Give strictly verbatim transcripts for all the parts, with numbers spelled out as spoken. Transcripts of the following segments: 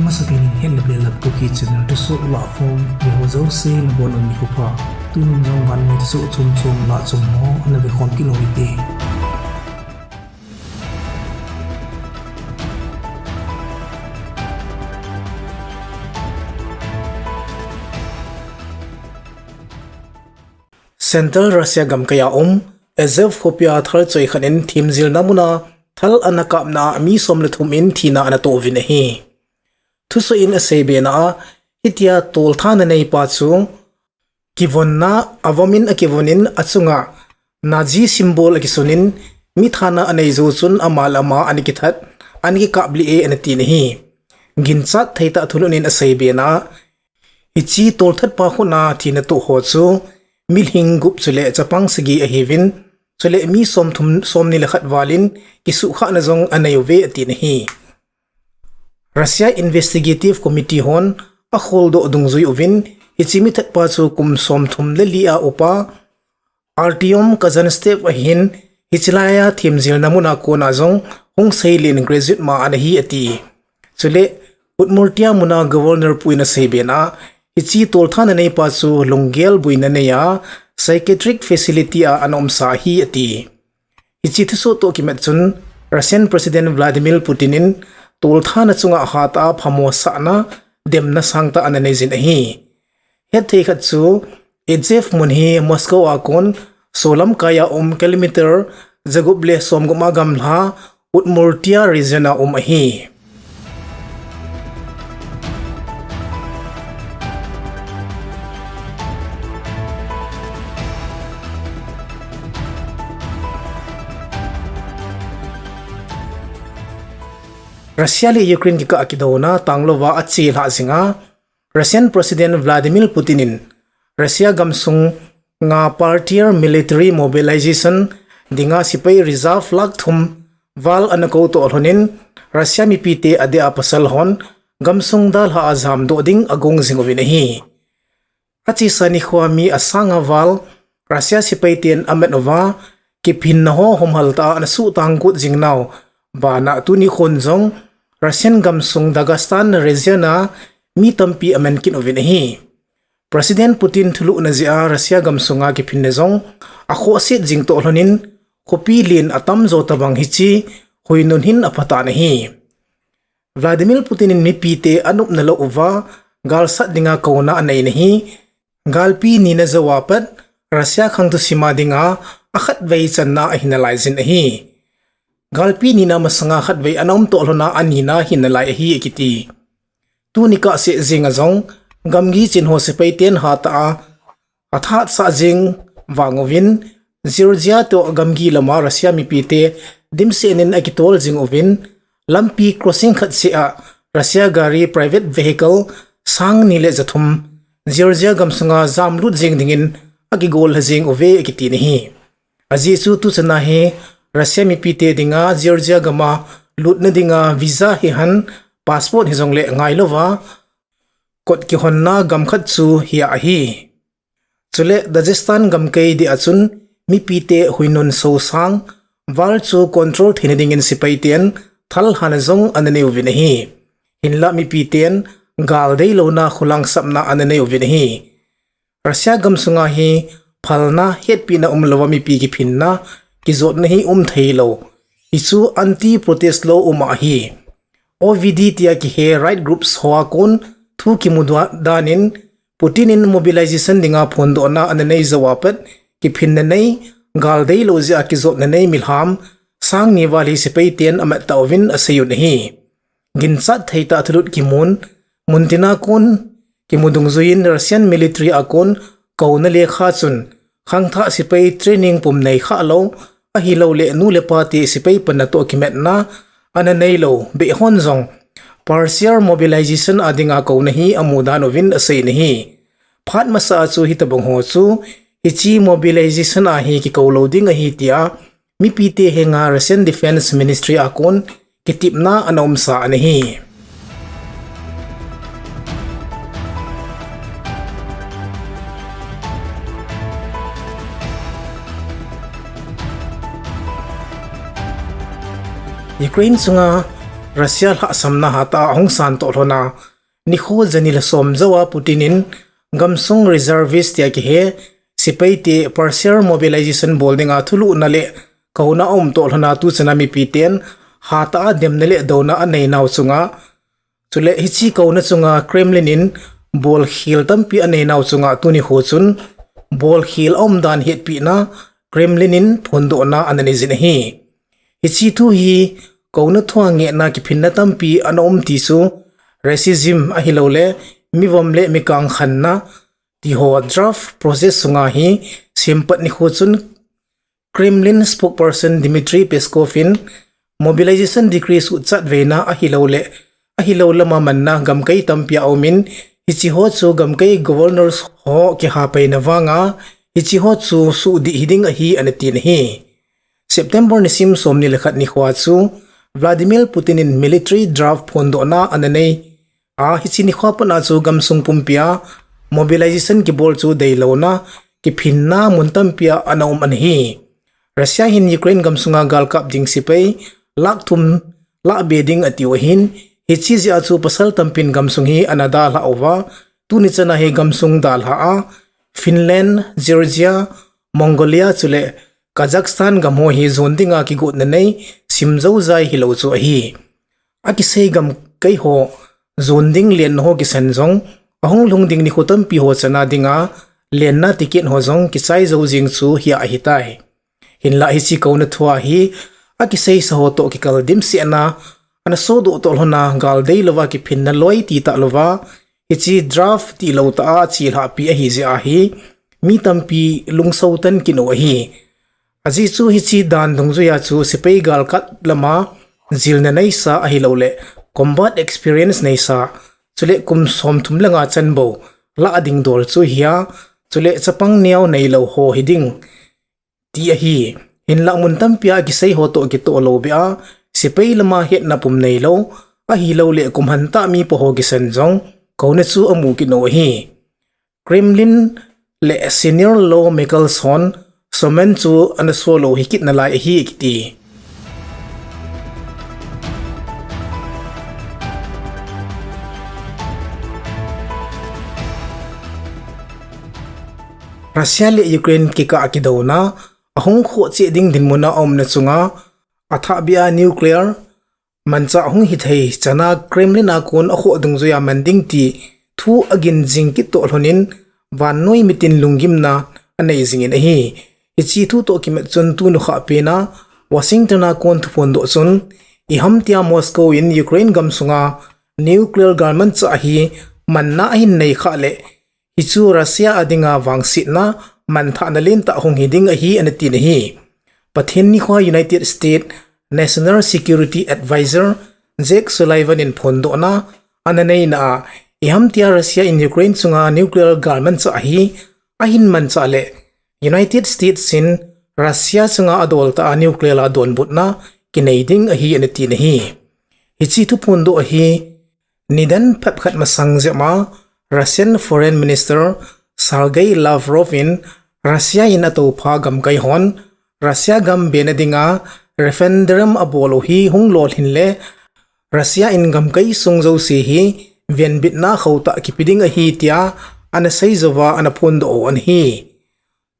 Masapen in Hetna Belap Kuki channel thusoh lahkhom, miho jouse nabonun nikho pha. Tunin jong vannoi thusoh chom chom lah chom ho ana vekhom kit u hite. Central Russia gamkai a um Izhov khopia thalchoi khat in themjilna muna thal ana kapna a mi som le thum in thina ana toh uvin ahi. Thusoh in asei bena a, hitia tolthana neipa chu kivonna, avom in akivon in achunga Nazi symbol akisun in mi thana anei jou chun ama le ama ana kithat, ana kikap lih e ana tin ahi. Ginchat thei tah thulhut in asei bena a, hiche tolthat pa khut a thina toh ho chu milhing gup chule chapang sagi ahiuvin, chule mi som thum, som ni le khat val in kisuhkhahna jong anei uve atin ahi. Russia Investigative Committee hon akholdoh dungjui uvin, hiche mithat pa chu kum som thum le li a upa Artyom Kazantsov ahin, hiche lai a themjilna muna kona jong hung seilen graduate ma ana hi ati. Chule, Udmurtia muna Governor pu in asei bena a, hiche tolthana neipa chu lunggel boina nei a, psychiatric facility a ana umsa ahi ati. Hiche thusoh toh kimat chun, Russian President Vladimir Putin in tolthana chunga hatah a phamosahna, demna sangtah ana neijin ahi. Hetthei khat chu, Izhov mun hi Moscow a kon, solam kai a um kilometer jagup le somgup a gamla, Udmurtia region a um ahi. Russia le Ukraine kikah a kidouna tanglouva achelhah jinga, Russian President Vladimir Putin in Russia gamsunga partial military mobilization dinga sepai reserve lakh thum val ana kou toh lhonin Russia mipite adeh a pasal hon gamsung dalha a jamdoh ding agong jing uvin ahi. Achesa nikhoa mi asanga val Russia sepai ten amat uva, kiphinna ho homhal tah a ana suhtang got jing nau bana tuni khon jong Russian gamsung Dagestan region a mi tampi aman kit uvin ahi. President Putin thulhuhna jeh a Russia gamsunga kiphinna jong akhohset jing toh lhonin khopi len atamjo tobang hiche huinun hin aphatan ahi. Vladimir Putin in mipite anopna lou uva, galsat dinga kouna anei nahi, galpi nina jouva pat Russia khang thusima dinga akhatvei channa ahi nalaijin ahi. Galpi nina masanga khatvei ana um toh lhona anina hi nalai ahi akiti. Tuni kah seh jenga jong, gamgi chin ho sepai ten hatah a athatsah jing vang uvin, Georgia toh gamgi lama Russia mipite dimset in akitol jing uvin, lampi crossing khat seh a Russia gari private vehicle sang ni le jathum Georgia gamsunga jamlut jing dingin akigol lha jing uve akiti nahi. Ajeh chu tuchana hi Russia mipite dinga Georgia gama lutna dinga visa hihen passport hijongle ngailouva kot kihonna gam khat chu hia ahi. Chule Dagestan gamkai deh a chun mipite huinun sosang val chu control theina dingin sepai ten thal hana jong ana nei uvin ahi. Hinlah mipi ten gal deilouna khulang sapna ana nei uvin ahi. Russia gamsunga hi phalna hetpina umlouva mipi kiphinna kijotna hi um theilou. Hichu anti-protest lou um ahi. O V D tia kihe right groups hoa kon thu kimu danin Putin in mobilization dinga phondohna ana nei jouva pat kiphinna nei, gal deilou jeh a kijotna nei milham sang ni val hi sepai ten amat tauvin asei un ahi. Ginchat thei tah thulut kimun, muntina kon kimu dungjuiyin Russian military a kon kouna lekha chun khangthah sepai training pum nei khalou, ahilouleh nu le pa te sepai panna toh kimatna ana neilou beh hon jong partial mobilization a dinga kouna hi amu dan uvin asei nahi. Phat masa a chu hitobang ho chu hiche mobilization a hi kikou lou ding ahi tia mipite henga Russian Defense Ministry a kon kitepna ana umsa ana hi. Ukraine sunga Russia lhahsamna hatah a ahung san toh lhon a, nikho jani le som jou a Putin in gamsung reservist tia kihe sepai te partial mobilization bol dinga thulhuhna le kouna aum toh lhon a tuchan a mipi ten hatah a demna le douna anei nau chunga, chule hiche kouna chunga Kremlin in bolkhel tampi anei nau chunga tuni kho chun bolkhel aum dan hetpina Kremlin in phondohna ana nei jin ahi. Hiche thu hi kouna thua ngehna kiphinna tampi ana um ti chu racism ahilouleh mivom le mikang khanna tiho draft process sunga hi sempat nikho chun Kremlin spokesperson Dmitry Peskov in mobilization decree suhchat veina ahilouleh ahilou lama manna gamkai tampi a umin, hiche ho chu gamkai governors ho kihapaina vanga hiche ho chu suhdih hiding ahi ana tin ahi. September nisim somni le khat nikhoa chu Vladimir Putin in military draft phondohna ana nei a, hiche nikhoa pat a chu gamsung pumpia mobilization kibol chu deilouna kiphinna mun tampia ana um ana hi. Russia hin Ukraine gamsunga galkap ding sepai lakh thum lahbe ding atiu ahin, hiche jeh a chu pasal tampin gamsung hi ana dalhah uva, tuni chana hi gamsung dalhah a Finland, Georgia, Mongolia chule Kazakhstan gam ho hi jon dinga kigotna nei sim joujai hilou chu ahi. Akisei gamkai ho jon ding lenna ho kisan jong ahung lhung ding nikho tampi ho chana dinga lenna ticket ho jong kichai jou jeng chu hia ahitai. Hinlah hiche kouna thua hi akiseisa ho toh kikal dimsetna ana sodoh toh lhona gal deilouva kiphinna loi titah louva, hiche draft tilou tah a achelhahpi ahi jeh a hi mi tampi lungsoutan kit u ahi. Ajeh chu hiche dan dungjuia chu sepai galkat lama jilna neisa ahilouleh combat experience neisa, chule kum somthum le nga chanbou lah ding dol chu hia, chule chapang neo neilou ho hiding ti ahi. Hinlah mun tampia kisei ho toh kitoh lou beh a, sepai lama hetna pum neilou ahilouleh kum hantah mipa ho kisan jong kouna chu amu kit u ahi. Kremlin le senior lawmakers hon summon chu ana solou hikit nalai ahi kiti. Russia le Ukraine kikah kidouna ahung khoh cheh ding dinmuna aumna chunga athahbeh a nuclear manchah hung hithei chana Kremlin a kon akhoh dungjuia man ding ti thu agin jing kit toh lhonin vannoi mitin lunggimna anei jingin ahi. Hiche thu toh kimat chun tunu khah pena Washington a kon thuphondoh chun, iham tia Moscow in Ukraine gamsunga nuclear galmanchah hi manna ahin nei khah leh, hichu Russia a dinga vangsetna manthahna lentah hung hiding ahi ana tin ahi. Pathen nikhoa United States National Security Advisor Jake Sullivan in phondohna ana neina a, iham tia Russia in Ukraine chunga nuclear galmanchah hi ahin manchah leh, United States in Russia chunga adoltah a nuclear a donbutna kinei ding ahi ana tin ahi. Hiche thuphondoh ahi. Nidan phepkhat masang jep a Russian Foreign Minister Sergei Lavrov in Russia in atoupha gamkai hon Russia gam bena dinga referendum abol u hi hung lolhin le Russia in gamkai sung jouse hi venbitna khotah kipe ding ahi tia ana seijouva ana phondoh u ana hi.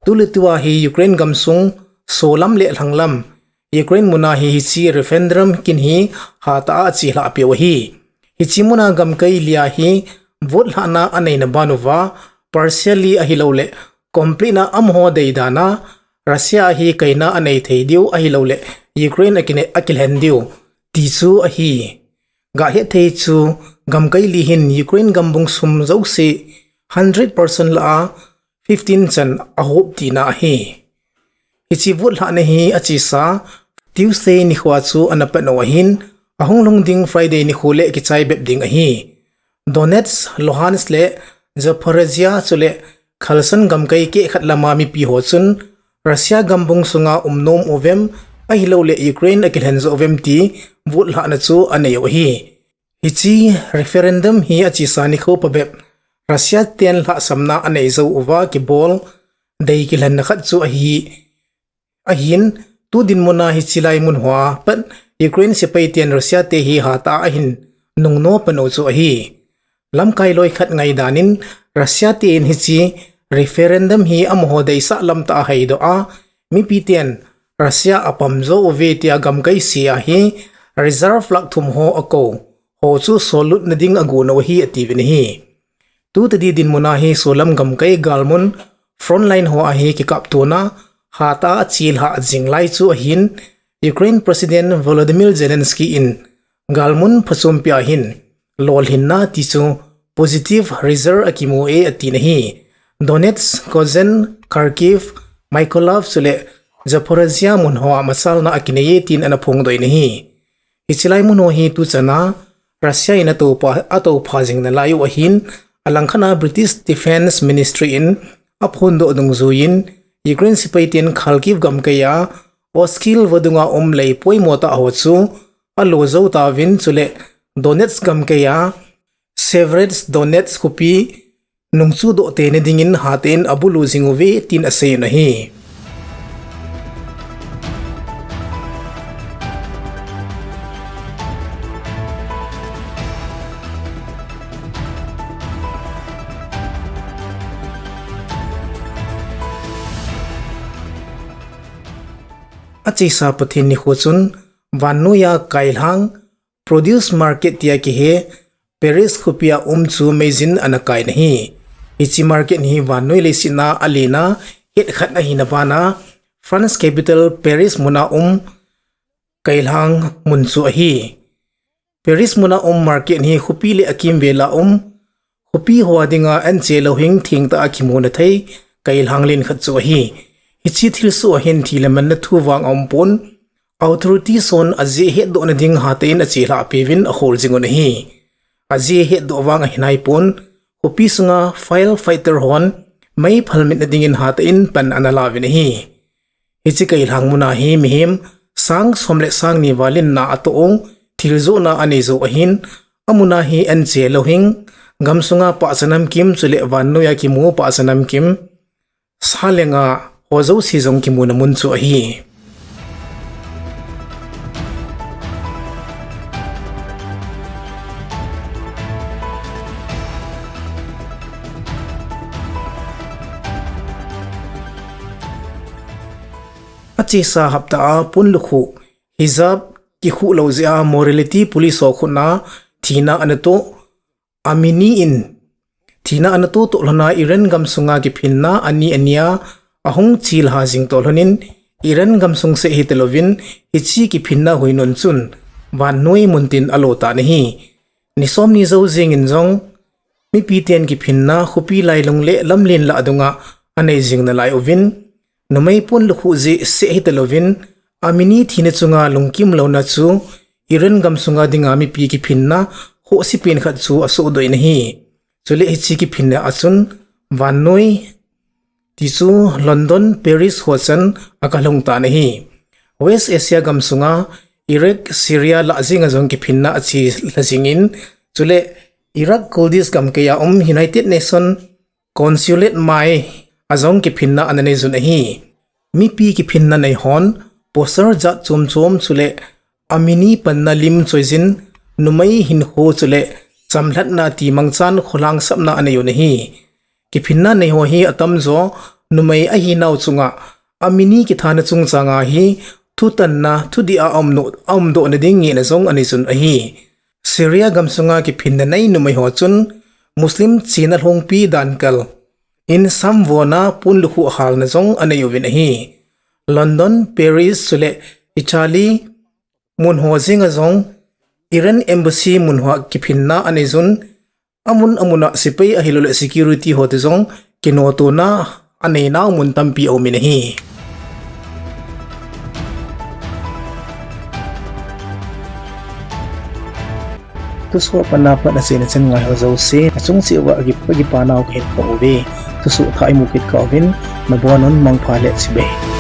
Tuletua hi Ukraine gamsung solam le lhanglam Ukraine muna hi hiche referendum kin hi hatah a achelhah peu ahi. Hiche muna gamkai lia hi vote lhahna aneina banuva partially ahilouleh complete na amaho deidana Russia hi kaina anei thei diu ahilouleh Ukraine akine akilhen diu ti chu ahi. Gahet thei chu gamkai li hin Ukraine gambung sum jouse hundred percent lah a fifteen chan ahop tina ahi. Hiche vote lhahna hi achesa Tuesday nikhoa chu ana pat u ahin, ahung lhung ding Friday nikho le kichai bep ding ahi. Donetsk, Luhansk le Zaporizhia chule Kherson gamkai kehkhat lama mipi ho chun Russia gambung sunga umnom uvem ahilouleh Ukraine akilhen jo uvem ti vote lhahna chu anei u ahi. Hiche referendum hi achesa nikho phabep Russia ten lhahsamna anei jou uva kibol dei kilhenna khat chu ahi. Ahin, Tu dinmun a hiche lai mun hoa pat Ukraine sepai ten Russia te hi hatah a ahin nungno pan u chu ahi. Lamkai loi khat ngaidan in Russia te in hiche referendum hi amaho deisah lam tah a haidoh a, mipi ten Russia apam jo uve tia gamkai se a hi reserve lakh thum ho akou ho chu solut nading agon u ahi atiuvin ahi. Tu tadi dinmun a hi solam gamkai galmun frontline ho a hi kikaptona hatah a achelhah jing lai chu ahin, Ukraine President Volodymyr Zelensky in galmun phachompi a hin lolhinna ti chu positive result akimu e atin ahi. Donetsk, Kherson, Kharkiv, Mykolaiv chule Zaporizhia mun hoa machalna akinei e tin ana phongdoh in ahi. Hiche lai mun ho hi tuchan a Russia in atoupha, atoupha jing nalai u ahin, alangkhat a British Defence Ministry in aphondoh dungjuiyin, Ukraine sepai ten Kharkiv gamkai a Oskil vadung a um lei poimo tah ho chu alo jou tauvin, chule Donetsk gamkai a Severodonetsk khopi nungchudoh teina dingin hatah in abulu jing uve tin asei in ahi. Achesa Pathen nikho chun vannoiya kailhang produce market tia kihe Paris khopi a um chu meijin ana kai in ahi. Hiche market hi vannoi leiset a alen a het khat ahina bana France capital Paris mun a um kailhang mun chu ahi. Paris mun a um market hi khopi le akimvel a um khopi ho dinga anche louhing thengtah a kimuna thei kailhang len khat chu ahi. Hiche thilsoh a hin thi le manna thu vang aumpon, authorities hon ajeh hetdohna ding hatah in achelhah peuvin ahol jing un ahi. Ajeh hetdoh vang ahi naipon, khopi sunga firefighter hon mei phalmitna dingin hatah in pan ana lauvin ahi. Hiche kailhang mun a hi mihem sang som le sang ni val in na atoh u thil johna anei jou ahin, amun a hi anche louhing, gamsunga pahcha namkim chule vannoiya kimu pahcha namkim, sa le nga ho jouse jong kimuna mun chu ahi. Achesa hapta a pon lukhuh, hijab kikhuh lou jeh a morality police ho khut a thina ana toh Amini in thina ana toh toh lhon a Iran gamsunga kiphinna ani ania ahung chelha jing toh lhon in, Iran gamsung seh hitalouvin hiche kiphinna huinun chun vannoi muntin alo tan ahi. Ni somni jou jeng in jong mipi ten kiphinna khopi lailung le lamlen lah dunga anei jing nalai uvin, numei pon lukhuh jeh seh hitalouvin, Amini thina chunga lungkim louna chu Iran gamsunga dinga mipi kiphinna khohse pen khat chu asohdoh in ahi. Chule hiche kiphinna a chun vannoi ti chu London, Paris ho chan akalhung tan ahi. West Asia gamsunga Iraq, Syria lah jenga jong kiphinna achelha jing in, chule Iraq Kurdish gamkai a um United Nation Consulate mai a jong kiphinna ana nei jun ahi. Mipi kiphinna nei hon poster jat chom chom chule Amini panna lim choijin, numei hinkho chule chamlhatna ti mangchan kholhang sapna anei un ahi. Kiphinna nei ho hi atamjo numei ahinau chunga Amini kithana chungchanga hi thutanna, thudih a aumdoh, aumdohna ding ngehna jong anei jun ahi. Syria gamsunga kiphinna nei numei ho chun Muslim chena lhongpi dankal in samvona pon lukhuh halna jong anei uvin ahi. London, Paris chule Italy mun ho jenga jong Iran embassy mun hoa kiphinna anei jun, amun amuna sepai ahilouleh security ho te jong kinotona aneinau mun tampi aumin ahi. Thusoh a pat napat achaina chan ngaiho jouse, achung cheh uva akipa, akipa nau kahin phong uve. Thusoh thah imu kit kah uvin, nabonun mangpha le chibai.